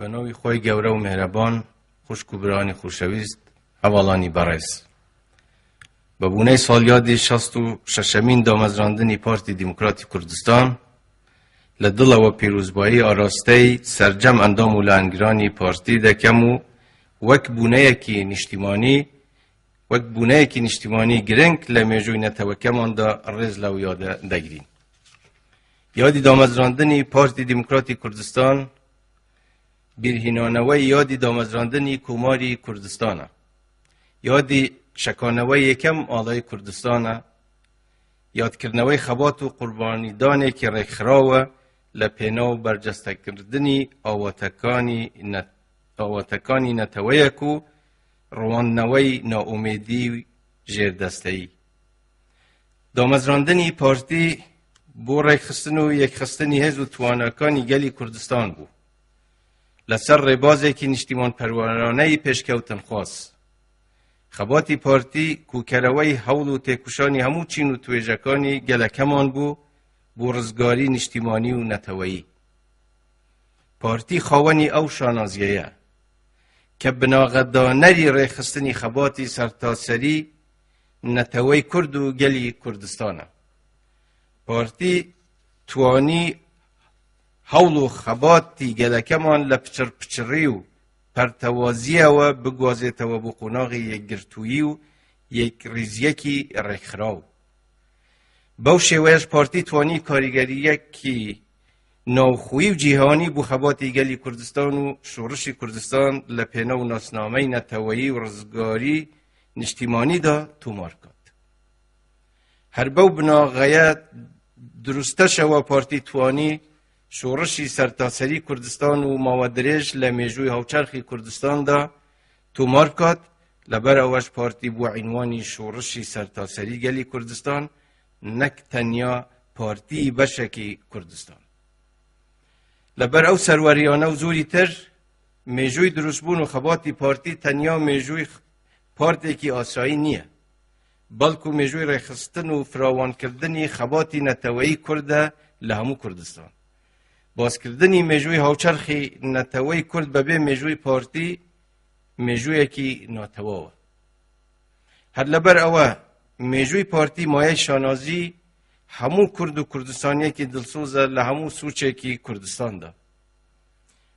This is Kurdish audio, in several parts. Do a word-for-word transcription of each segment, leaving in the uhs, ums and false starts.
Bi navê Xwey gewre û mêhreban, xwişk û biranî xoşewîst, hevalanî berêz. Bi bûney salyadî şast û şeşemîn damezrandinî Partî Demokratî Kurdistan, li dila we pîrozbayî arasteyî sercem endam û laengiranî partî dekem û wek bûneyekî niştîmanî, wek bûneyekî niştîmanî giring li mêjoyî netewekeman de rêz lew yade degrîn. Yadî damezrandinî Partî Demokratî Kurdistan, bîrhînanewey yadî damezrandinî Komarî Kurdistan e. Yadî şekanewey yekem alayî Kurdistan e. Yadkirinewey xebat û qurbanîdanekî rêkxiraw e li pênaw bercestekirdinî awatekanî ne-, awatekanî neteweyek û riwandinewey naumêdî û jêrdesteyî. Damezrandinî partî bo rêkxistin û yekxistinî hêz û twanakanî gelî Kurdistan bû. Li ser rêbazekî niştîmanperweraneyî pêşkewtinxwaz. Xebatî partî kokereweyî hewl û têkoşanî hemû çîn û twêjekanî gelekeman bû bo rizgarî niştîmanî û neteweyî. Partî xawenî ew şanaziyê ye ke binaxedanerî rêxistinî xebatî sertaserî neteweyî Kurd û gelî Kurdistan e. Partî twanî hewl û xebatî gelekeman li piçirpiçirî û pertewaziyê we biguazêtewe bo qonaxê yekgirtûyî û yekrîziyekî rêkxiraw. Bew şêweyê ji partî twanî karîgeriyekî navxweyî û cîhanî bo xebatî gelî Kurdistan û şorişî Kurdistan li pênaw nasnameyî neteweyî û rizgarî niştîmanî de tomar kat. Her bew binaxeye dirûsteşe we partî twanî şorişî sertaserî Kurdistan û mawedirêj li mêjûyî hawçerxî Kurdistan de tomar kat, li ber ew ji partî bû înwanî şorişî sertaserî gelî Kurdistan, nek tenya partî beşekî Kurdistan. Li ber ew serweriyane û zorî tir, mêjûyî dirûstbûn û xebatî partî tenya mêjûyî x-, partêkî asayî niye. Belkû mêjûyî rêxistin û firawankirdinî xebatî neteweyî Kurd e li hemû Kurdistan. Baskirdinî mêjûyî hawçerxî neteweyî Kurd bebê mêjûyî partî, mêjûyekî natewaw e. Her li ber ew e, mêjûyî partî mayey şanazî hemû Kurd û Kurdistaniyekî dilsoz e li hemû sûçekî Kurdistan de.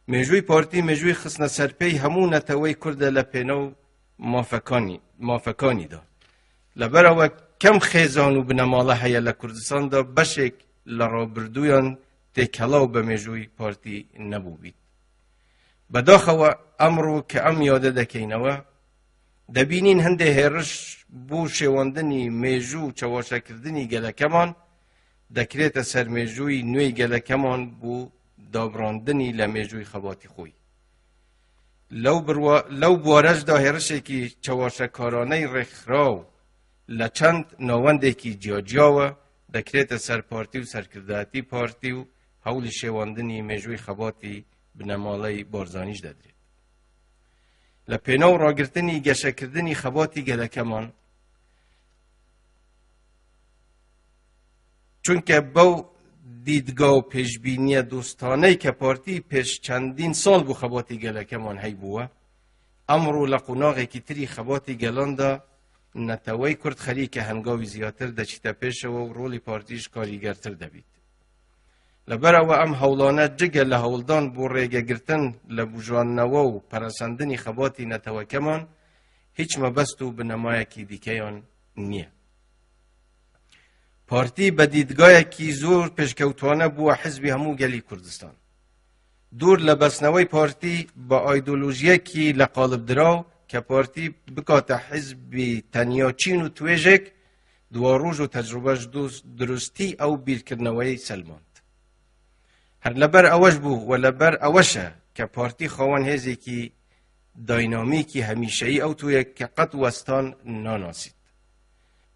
Mêjûyî partî, mêjûyî xistneserpêyî hemû neteweyî Kurd e li pênaw mafekanî, mafekanî de. Li ber ew e, kem xêzan û binemala heye li Kurdistan de beşek li rabirdûyan têkelaw bi mêjûyî partî nebûbît. Bedaxewa emro ke em yade dekeynewe, debînîn hindê hêriş bo şêwandinî mêjû û çewaşekirdinî gelekeman, dekirête ser mêjûyî nûyê gelekeman bo dabrandinî li mêjûyî xebatî xwî. Lew birwa-, lew bi warejda hêrişekî çewaşekaraneyî rêkxiraw li çend navendekî ciyaciya we, dekirête ser partî û serkirdayetî partî û hewlî şêwandinî mêjûyî xebatî binemaleyî Barzanî jî dedrêt. Li pênaw ragirtinî geşekirdinî xebatî gelekeman, çunke bew dîdga û pêşbîniye dostaneyî ke partî pêş çendîn sal bo xebatî gelekeman heybû we, emro li qonaxekî tirî xebatî gelan de neteweyî Kurd xerîke hengavî ziyadtir deçîte pêşewe û rolî partî jî karîgertir debît. Li ber ew em hewlane cige li hewldan bo rêgegirtin li bûjandnewe û peresendinî xebatî netewekeman hîç mebest û binemayekî dîkeyan niye. Partî bi dîdgayekî zor pêşkewtane bûye hizbî hemû gelî Kurdistan. Dûr li besnewey partî bi aydolojiyekî li qalibdiraw ke partî bikate hizbî tenya çîn û twêjek, di waroj û tecrube ji dûst-, dirustî ew bîrkirineweyî selmand. Her li ber ewe jî bû we li ber eweş e ke partî xawen hêzekî daynamîkî hemîşeyî ew tûye ke qet westan nanasît.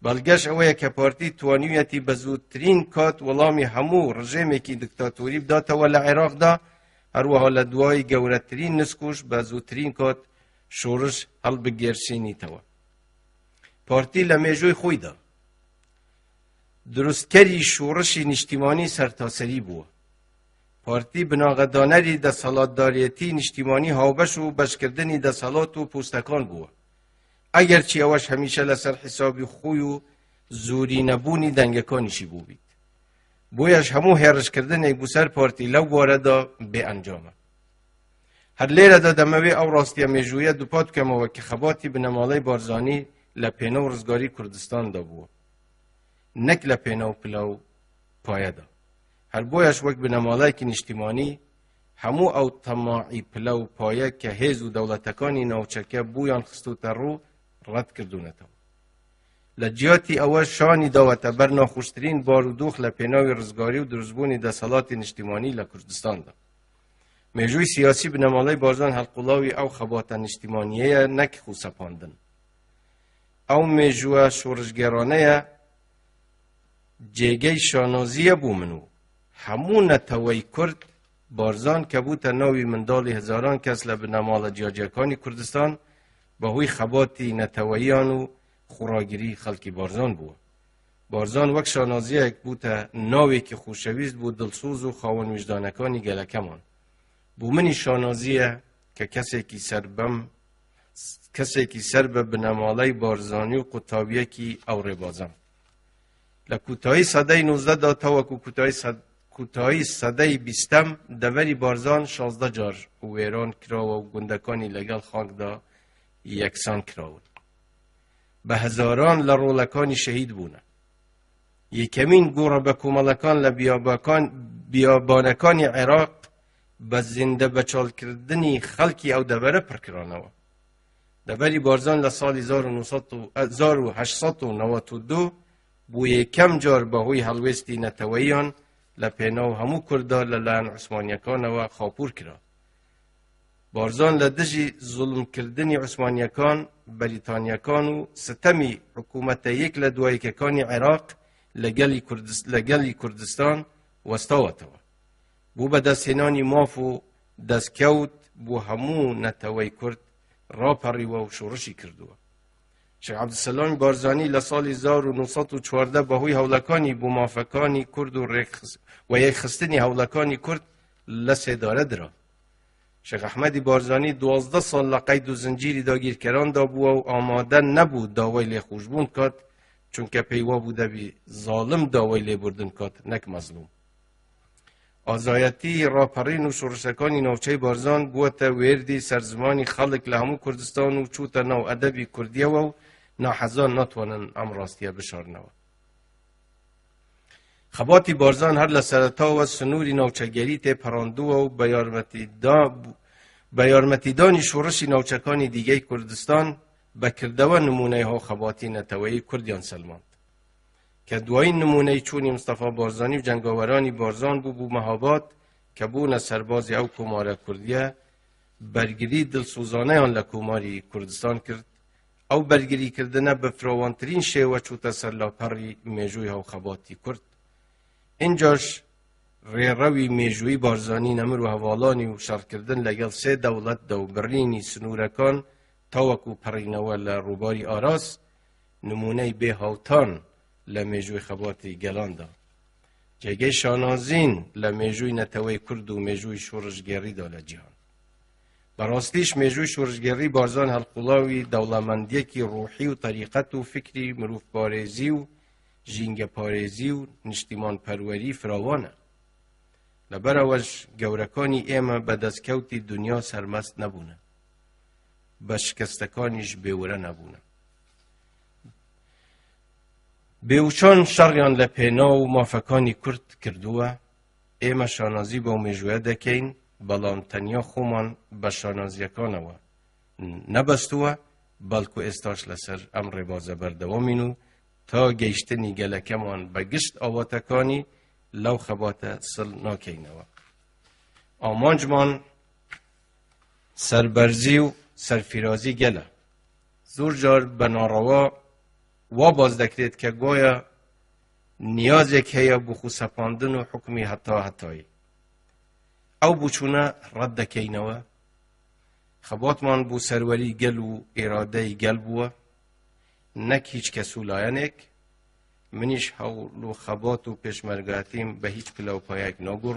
Belge ji ew ye ke partî twanîyetî bi zûtirîn kat welamî hemû rejêmekî diktatorî bidate we li Iraq de, her wiha li duwayî gewretirîn nisk û ji bi zûtirîn kat şoriş helbigêrsînîte we. Partî li mêjoyê xwî de dirustkerî şorişî niştîmanî sertaserî bûye. Partî binaxedanerî deselatdariyetî niştîmanî hawbeş û beşkirdinî deselat û postekan bû. Egerçî ew ji hemîşe li ser hesabî xwe û zûrînebûnî dengekanî jî bûbît. Boye ji hemû hêrişkirdinê bû ser partî lew bare de bê encam e. Her lêre de demewê ew rastiya mêjûye dupat bikemewe ki xebatî binemaley Barzanî le pênaw rizgarî Kurdistan de bû. Nek le pênaw pilaw paye de. Her boye ji wek binemaleyekî niştîmanî hemû ew temaî pilaw paye ke hêz û dewletekanî navçeke bûyan xistûte rû red kirdûnetewe. Li ciyatî ewe şanî dawete ber naxweştirîn bar û dox le pênawî rizgarî û dirustbûnî deselatê niştîmanî le Kurdistan de. Mêjûyî siyasî binemaley Barzan helqûlawî ew xebata niştîmaniyê ye nek xwe sepandin. Ew mêjûya şorişgerane ye, cêgey şanazî ye bo min û hemû neteweyî Kurd. Barzan kebûte navî mindalî hezaran kes le binemala ciyaciyakanî Kurdistan, behûyî xebatî neteweyiyan û xuragirî xelkî Barzan bûye. Barzan wek şanaziyek bûte navêkî xweşewîst bo dilsoz û xawen wijdanekanî gelekeman. Bo min î şanazî ye ke kesekî ser bim, kesekî ser be binemaley Barzanî û qutabiyekî ew rêbazan. Li kûtayî sedey nozdeh de ta wekû kûtayî sed-, kûtayî sedey bîstem deverî Barzan şazdeh car wêran kirawe û gundekanî legel xak de yeksan kirawin. Bi hezaran li rolekanî şehîd bûne. Yekemîn gora bekomelekan li biyabakan-, biyabanekanî Iraq bi zêndebeçalkirdinî xelkî ew devere pir kiranewe. Deverî Barzan li salî hezar û neh sed û, hezar û heşt sed û newed û du bo yekem car behûyî helwêstî neteweyiyan li pênaw hemû Kurda li layan Osmaniyekan ewe xapûr kira. Barzan li dijî zulmkirdinî Osmaniyekan, Brîtaniyekan û sitemî hikûmete yek li dua yekekanî Iraq li gelî Kurdis-, li gelî Kurdistan westawetewe. Bû bi desthênanî maf û destkewt bo hemû neteweyî Kurd raperîwe û şorişî kirdiwe. Şêx Ebdulselamî Barzanî li salî hezar û neh sed û çardeh behûyî hewlekanî bo mafekanî Kurd û rêxis-, weyekxistinî hewlekanî Kurd li sêdare dira. Şêx Ehmedî Barzanî duwazdeh sal li qeyd û zincîrî dagîrkeran de bû û amade nebû daway lêxweşbûn kat, çunke pey wa bû debî zalim daway lêbûrdin kat, nek mezlûm. Azayetî, raperîn û şorişekanî navçeyê Barzan bûyete wêrdî ser zimanî xelk li hemû Kurdistan û çûte nav edebî Kurdiye we û nahezan natwanin em rastiye bişarnewe. Xebatî Barzan her li sereta we sinûrî navçegerî tê perandiwe û bi yarmetîda-, bi yarmetîdanî şorişî navçekanî dîgeyî Kurdistan bi kirdewe nimûneyê ho xebatî neteweyî Kurdiyan selmand. Ke duwayîn nimûneyî çûnî Mistefa Barzanî û cengaweranî Barzan bû, bû mehabat ke bûne serbazê ew komara Kurdiye, bergirî dilsozaneyan li komarî Kurdistan kir. Ew bergirîkirine bi firawantirîn şêwe çûte ser laperî mêjûyê hewxebatî Kurd. Încaş rêrewî mêjûyî Barzanî nemir û hevalanî û şerkirdin legel sê dewlet de û birînî sinûrekan ta wekû perînewe li Rûbarî Aras, nimûneyî bê hawtan li mêjûyê xebatî gelan de. Cêgey şanazîn li mêjûyê neteweyê Kurd û mêjûyê şorişgerî de li cîhan. Bi rastî ji mêjûyê şorişgerî Barzan helqûlawî dewlemendiyekî ruhî û terîqet û fikrî, mirovparêzî û jîngeparêzî û niştîmanperwerî firawan e. Li ber ewe ji gewrekanî ême bi destkewtî dinya sermest nebûne. Bi şikestekanî ji bêwire nebûne. Bêwçan şeryan li pênaw û mafekanî Kurd kirduwe, ême şanazî bo mêjûye dekeyn, belam tenya xoman bi şanaziyekan ewe nebestuwe, belku êstaş li ser em rêbaze berdewamîn û ta geyştinî gelekeman bi gişt avatekanî lew xebate sil nakeynewe. Amancman serberzî û serfîrazî gel e. Zor car bi narewa wa baz dekrêt ke goya niyazek heye bo xwe sepandin û hukmî heta hetayî. Ew boçûne red dekeynewe. Xebatman bo serwerî gel û îradeyî gel bûye. Nek hîç kes û layenek. Min îş hewl û xebat û pêşmergatîm bi hîç pilawpayek nagor.